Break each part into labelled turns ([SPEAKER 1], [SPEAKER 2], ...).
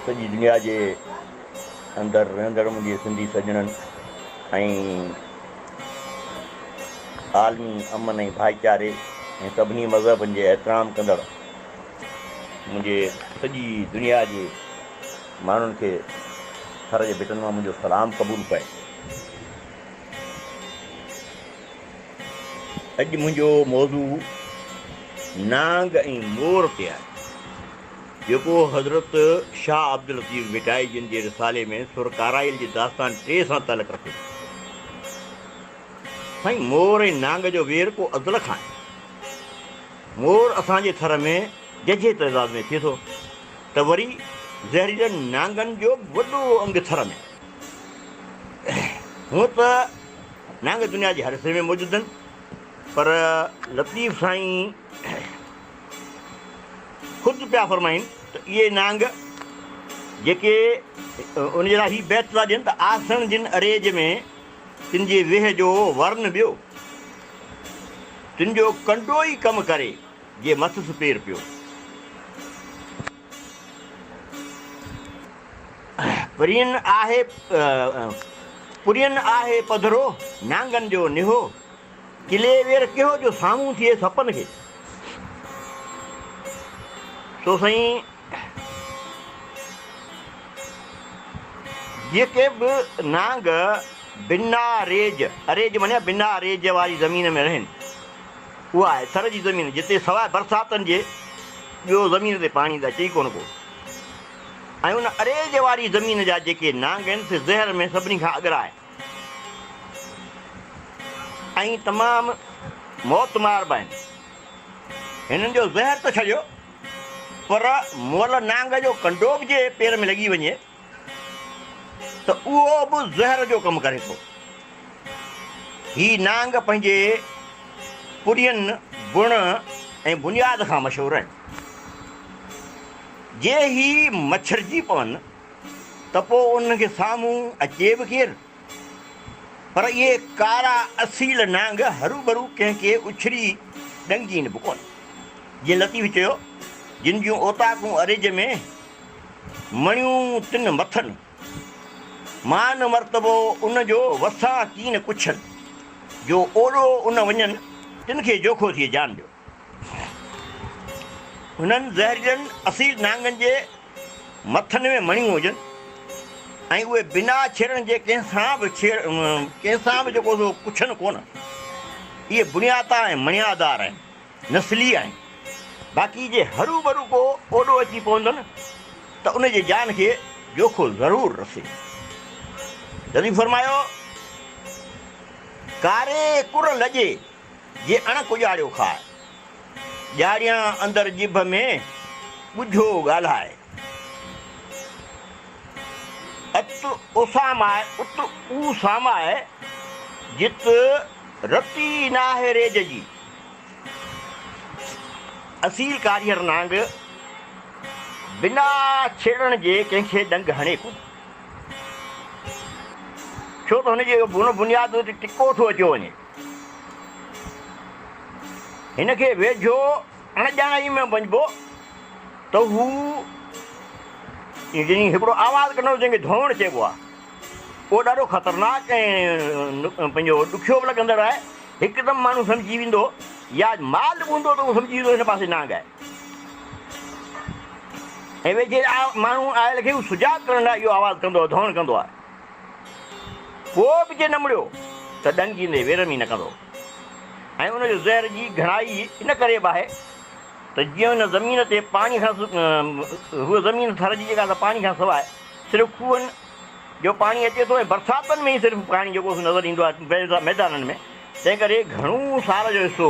[SPEAKER 1] سڄي دنيا جي اندر رهندڙ منهنجي سنڌي سڄڻن ۽ عالمي امن ۽ ڀائيچاري ۽ سڀني مذهبن جي احترام ڪندڙ منهنجي سڄي دنيا جي ماڻهن کي ٿر جي ڀٽن مان منهنجو سلام قبول پئي. اڄ منهنجو موضوع نانگ ۽ مور تي آهي، جيڪو حضرت شاهه عبداللطيف ڀٽائي جن جي رسالي ۾ سر ڪارائيل جي داستان ٽي سان تعلق رکي ٿو. سائين مور ۽ نانگ جو وير ڪو ازل کان آهي. مور اسان جي ٿر ۾ ججهي تعداد ۾ ٿئي ٿو ته وري زهريلن نانگن جو به وڏو انگ ٿر ۾ آهي. هونء ته نانگ دنيا جي هر حصي ۾ موجود آهن پر لطيف سائين خود پيا فرمائين ته اهي نانگ جيڪي ان جي لاء هي بيت ٿا ڏين ته آسڻ جن اريج ۾ تن جي ويهه جو ورن ٻيو تن جو ڪنڊو ئي ڪم ڪري جي مٿس پير پيو. پرين آهي پرين آهي پڌرو، نانگن جو نهو، قلعي وير ڪيهو جو سامهون ٿئي سپن کي. سو سائين جيڪي به نانگ بنا ريج، اريج معنيٰ بنا ريج واري زمين ۾ رهن، اها آهي ٿر جي زمين جتي سواء برساتن جي ٻيو زمين تي پاڻي ته اچي ئي ڪونه ڪو ۽ ان اريج واري زمين جا جيڪي نانگ آهن سي زهر ۾ سڀني کان اڳرا آهن ۽ تمام موتمار به آهن. هنن جو زهر ته ڇڏيو پر مئل نانگ جو ڪنڊو به جي پير ۾ لڳي وڃي ته اهو به زهر جو ڪم ڪري ٿو. هي نانگ پنهنجي پرين بڻ ۽ بنياد کان مشهور آهن. جي هي مڇرجي پون ته پوء انهن کي سامهون اچي به ڪير؟ پر اهي ڪارا اصيل نانگ هروڀرو ڪنهن کي اڇري ڏنگين به ڪونه. جيئن لطيف چيو، جن جون اوطاقون اريج ۾، مڻيون تن مٿن. مان مرتبو ان جو وسان ڪين ڪڇن، جو اوڏو ان وڃن، تن کي جوکو ٿئي جان جو. هنن زهريلن اصيل نانگن جي مٿن ۾ مڻيون هجن ۽ اهي بنا ڇيڙڻ جي ڪنهن سان به ڇيڙ ڪنهن سان به جيڪو سو ڪڇن ڪونه. اهي بڻياتا ۽ مڻيادار آهن. نسلي آهن، باقي جي هروڀرو ڪو اوڏو اچي پوندن ته ان جي جان کي جوکو ضرور رسي. لطيف فرمايو، ڪاري ڪر لڄي، جي اڻ ڪڄاڙيو کاء، ڄاڙيان اندر ڄڀ ۾، ڳجهو ڳالهاء. ات اوساماء، ات اوساماء، جت رتي ناهه ريج جي. اصيل ڪاريهر نانگ بنا ڇيڙڻ جي ڪنهن کي ڏنگ هڻي ڪونه. ڇو ته هن جي بن بنياد تي ٽڪو ٿو اچيو وڃي. هن کي ويجهو اڻڄاڻائي ۾ وڃبو ته هو يعني هڪڙو آواز ڪڍندو جنهن کي ڌوڻ چئبو آهي. اهو ڏاڍو خطرناڪ ۽ پنهنجو ڏکيو به لڳندڙ آهي. هڪدم ماڻهو سمجهي ويندو يا مال به هوندو ته اهو سمجهي ويندو هن پاسي نانگ آهي ۽ ويجهي ماڻهو آيل کي هو سجاڳ ڪرڻ لاء اهو آواز ڪندو آهي، ڌوڻ ڪندو آهي. پوء به جي نه مڙيو ته ڏنگيندي ويرم ئي نه ڪندو ۽ ان جو زهر جي گهڻائي ان ڪري به آهي ته جيئن ان زمين تي پاڻي کان هوء زمين ٿر جي جيڪا سا پاڻي کان سواء صرف کوهن جو پاڻي اچي ٿو ۽ برساتن ۾ ئي صرف پاڻي جيڪو سو نظر ايندو آهي ميدانن ۾ تنهن ڪري گهڻو سال جو حصو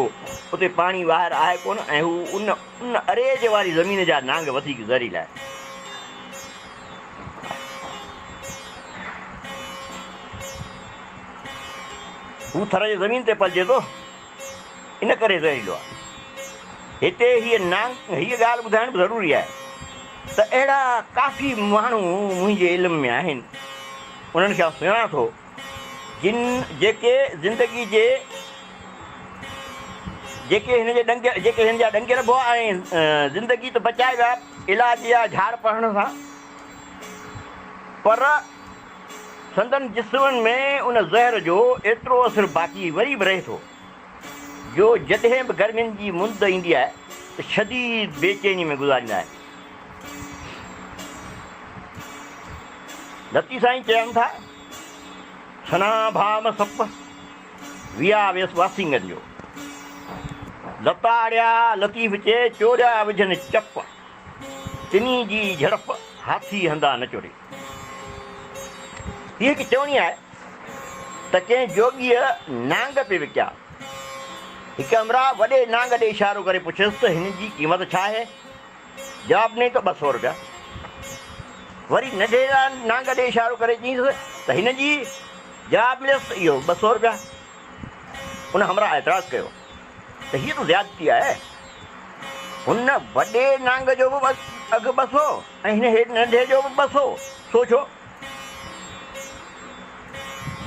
[SPEAKER 1] اتي پاڻي واهر آهي ڪونه ۽ هو ان ان اريج واري زمين جا نانگ وڌيڪ زهريلا آهن. هو ٿر جي زمين تي پلجي ٿو ان ڪري زهريلو آهي. هتي هيء نانگ هيء ڳالهه ٻڌائڻ به ضروري آهي ته اهڙا ڪافي ماڻهو منهنجي علم ۾ آهن، انهن کي آئون سڃاڻان ٿو، جن جيڪي زندگي جي جيڪي هن جي ڏنگ جيڪي هن جا ڏنگيل به هئا ۽ زندگي ته بچائي ويا علاج يا جهاڙ پڙهڻ سان. پر سندن جسمن ۾ ان زهر جو ايترو اثر باقي وري به رهي ٿو، جو جڏهن به گرمين جي مند ايندي آهي ته شديد بيچيني ۾ گذاريندا آهن. لطيف سائين چون ٿا، سنا ڀام سپ، ويا ويس واسينگن جو. لتاڙيا لطيف چي، چوريا وجهن چپ. تنهي جي جهڙپ، هاٿي هنڌان نه چوري. هيء هڪ چوڻي آهي ته ڪنهن جوڳيء نانگ پئي وڪيا. هڪ همراهه وڏي نانگ ڏي اشارو ڪري پڇيس ته هن جي قيمت ڇا آهي؟ جواب ڏنائين ته 200 رپيا. وري ننڍي نانگ ڏي اشارو ڪري چيائينس ته هن جي؟ جواب مليس ته اهو به 200 رپيا. ان همراهه اعتراض ڪيو ته هيء ته زيادتي آهي. هن وڏي نانگ جو به اگهه 200 ۽ هن ننڍي جو به 200، سو ڇو؟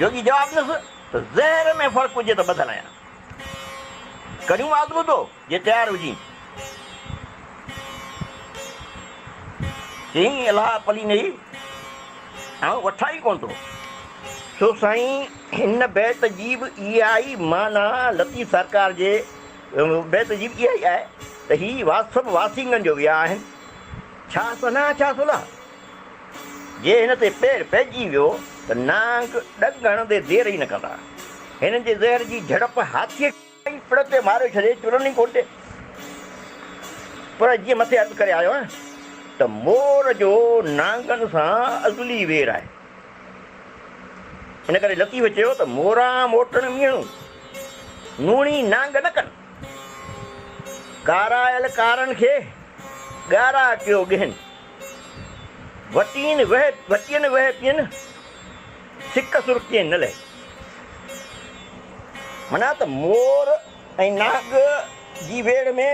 [SPEAKER 1] جوڳي جواب ڏنس ته زهر ۾ فرق هجي ته ٻڌل آهيان. ڪريون آزمودو جي تيار هجين. چيائين الله پلي نئي، آئون وٺان ئي ڪونه ٿو. سو سائين هن بيت جي به اها ئي معنيٰ لطيف سرڪار جي بيت جي به اها ئي آهي ته هي سڀ واسينگن جو ويا آهن. ڇا سنها ڇا صلح. جي هن تي پير پئجي ويو ته نانگ ڏنگ هڻندي دير ئي نه ڪندا. هنن جي زهر جي جهڙپ هاٿيء کي ئي پڙ تي ماريو ڇڏي، چرن ئي ڪونه ڏي. پر جيئن مٿي عرض ڪري آيو آهيان ته مور جو نانگن سان ازلي وير آهي. ان ڪري لطيف چيو ته موران موٽڻ مينهڻون، نوڻي نانگ نه ڪن. ڪارايل ڪارن کي ڳارا ڪيو ڳهن. وٽين وهه وٽين وهه پين، سڪ سر ڪين نه لهي. معنيٰ ته مور ۽ نانگ جي ويڙهه ۾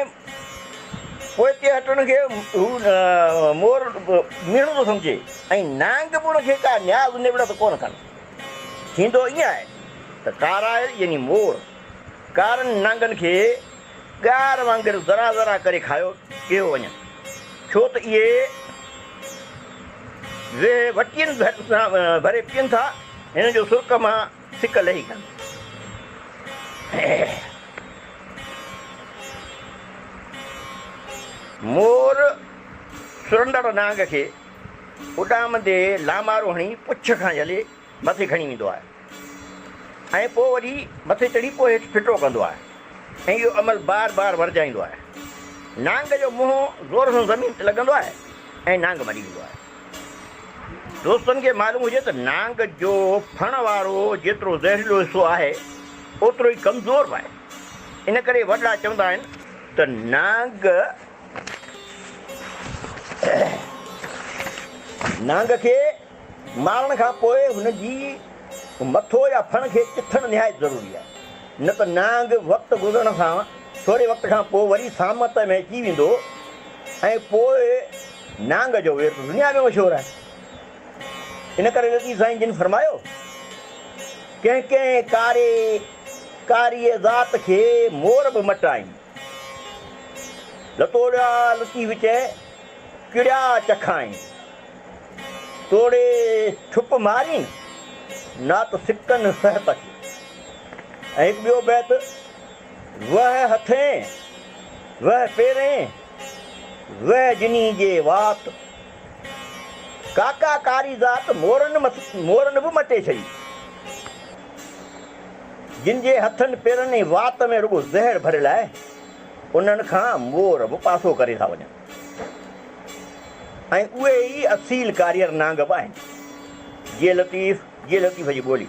[SPEAKER 1] پوئتي هٽڻ کي هو مور ميڻو ٿو سمجهي ۽ نانگ به ان کي ڪا نياز نوڙت ڪونه ڪن. ٿيندو ائين آهي ته ڪارايل يعني مور ڪارن نانگن کي ڳار وانگر ذرا ذرا ڪري کايو ڳيهو وڃن، ڇو ته اهي ويهه وٽين سان ڀري پين ٿا، هنن جو سرڪ مان سڪ لهي ڪانه. مور سرندڙ نانگ کي اڏامندي لامارو هڻي پڇ کان جهلي مٿي کڻي ويندو آهي ۽ پوء وري مٿي چڙهي پوء هيٺ ڦٽو ڪندو آهي ۽ اهو عمل بار بار ورجائيندو آهي. نانگ جو منهن زور سان زمين تي لڳندو آهي ۽ نانگ مري ويندو آهي. دوستن کي معلوم هجي ته نانگ جو ڦڻ وارو جيترو زهريلو حصو آهي اوترو ئي ڪمزور به آهي. ان ڪري وڏڙا چوندا آهن ته نانگ نانگ کي مارڻ کان پوء هن جي مٿو يا ڦڻ کي چٿڻ نهايت ضروري آهي، نه ته نانگ وقت گذرڻ سان ٿوري وقت کان پوء وري سامت ۾ اچي ويندو ۽ پوء نانگ جو وير ته دنيا ۾ مشهور آهي. ان ڪري لطيف سائين جن فرمايو، ڪنهن ڪنهن ڪاري ڪاريء ذات کي مور به مٽائين. لتوڙيا لطيف چئي، ڪڙيا چکائين. توڙي ڇپ مارين، نات سڪن صحت کي. ۽ هڪ ٻيو بيت، وهه هٿين، وهه پيرين، وهه جني جي وات. ڪاڪا ڪاري ذات مورن مورن به مٽي ڇڏي. جن جي هٿن پيرن ۽ وات ۾ رڳو زهر ڀريل آهي، انهن کان مور به پاسو ڪري ٿا وڃن. ۽ اهي ئي اصيل ڪاريهر نانگ به آهن. جيئي لطيف، جيئي لطيف جي ٻولي.